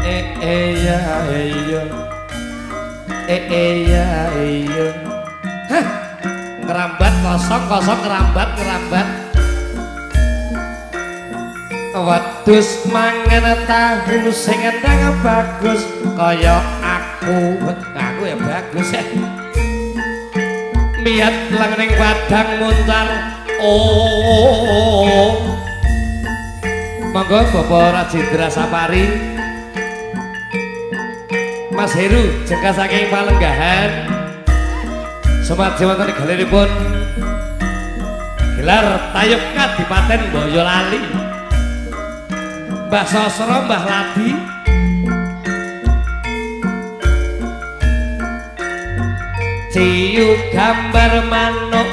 Eh eh ya iya. Eh eh ya iya. Hah. Ngerambat kosong kosong ngerambat ngerambat. Wedhus mangan tahu sing endang bagus kaya aku. Aku ya bagus ya. Miyat lang ning padang muncar. Oh. Monggo Bapak Rajendra Sapari. Mas Heru jengka saking Palenggahan. Sumadyo wonten galeripun gelar tayub Kadipaten Boyolali. Mbah Sosro, Mbah Ladi. Ciu gambar manuk.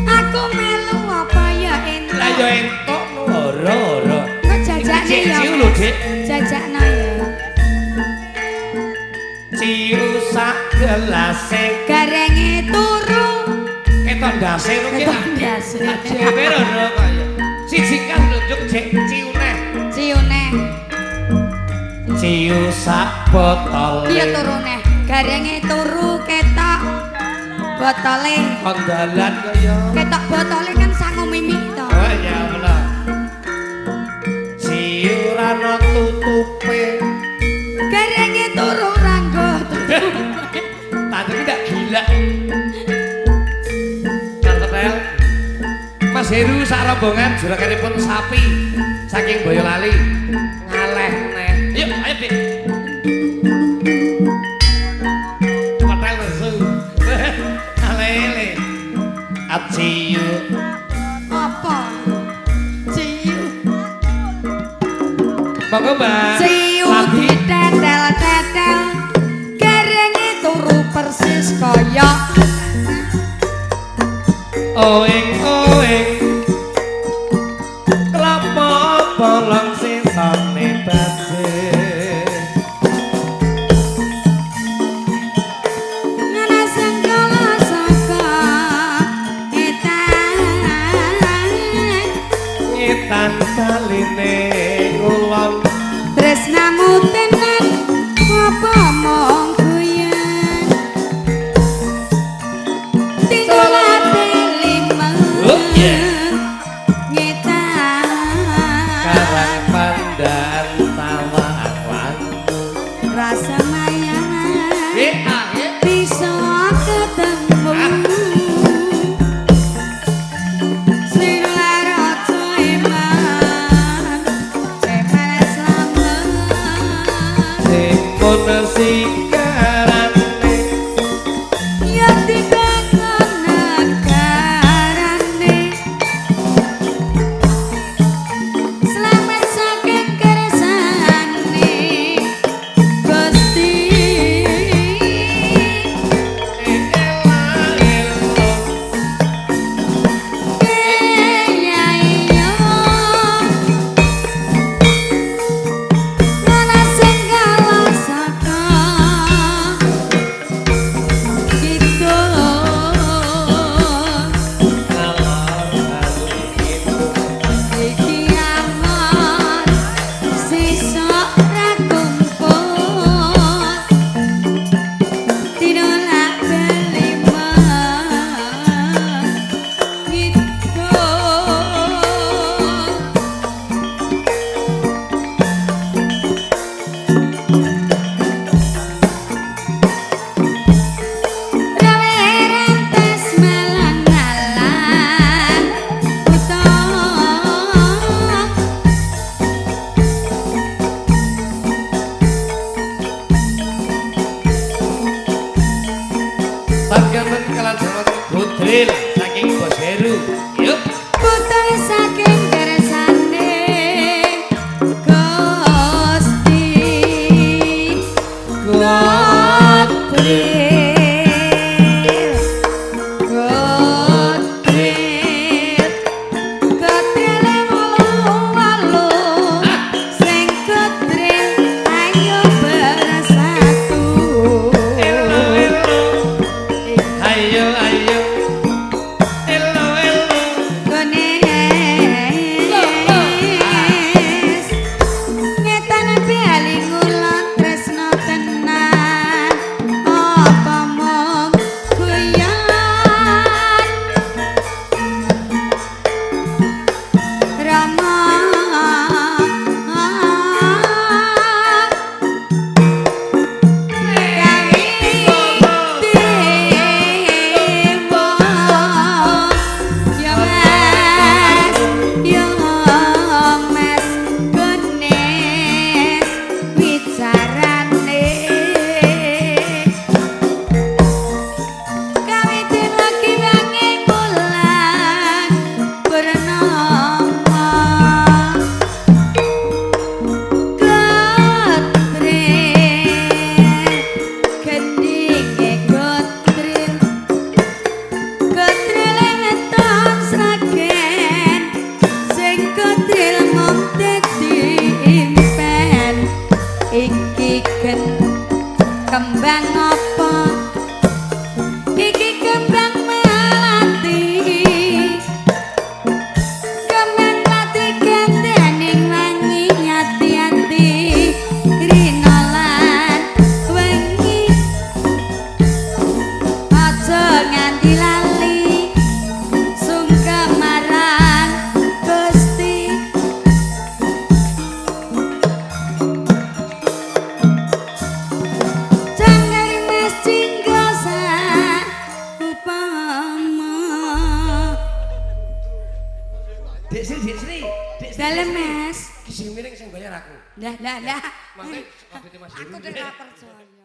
Aku melu apa ya entuk? Lah ya entuk ora-ora. Kok jajakne ya. Ciu lho, Dik. Jajakno ya. Ciu sak gelase garenge turu. Ketok ndase lho ki. Ketok ndase. Dhewe ora kaya. Siji kan nunjuk jek ciu neh. Ciu neh. Ciu sak botol. Iya turu neh. Garenge turu ketok botole. Kondalan kaya. Ketok botole kan sangu mimik to. Oh ya Allah. Ciu rano tutupe. Garenge turu ranggo tutupe. Tante ki ndak gila. Tante Mas Heru sak rombongan juraganipun sapi saking Boyolali. Ngaleh neh. Yuk, ayo Dik. Hotel nesu. Alele. Aciu. Apa? Ciu. Monggo, Mbak. Ciu ditetel-tetel. Garenge turu persis kaya oeng oeng. Kelapa bolong sisane baje. Ngana sengkala saka etan. Ngetan baline ngulon. Tresnamu tenan apa mung guyon. Tinggal ati lima. Oh, yeah. Ngetan. Karang pandan tawang wantu. Rasa mayangan bisa ketemu. Sing lara eman, eman slamet. Simpun sikarane. Ya dibangun negarane. Slamet saking kersane Gusti. Ya iya. Ngana sing galah saka Kembang apa? Iki kembang melati. Kembang melati gendening wangi ati-ati rina lan wengi. Aja nganti lali sungkem marang Gusti. Jangkar Mas jinggo upama. Dek Sri, Dek Sri. Dek Sri. Dalem Mas. Ki sing miring sing bayar aku. Lah lah lah. Mangke kabeh Mas. Aku ora percaya.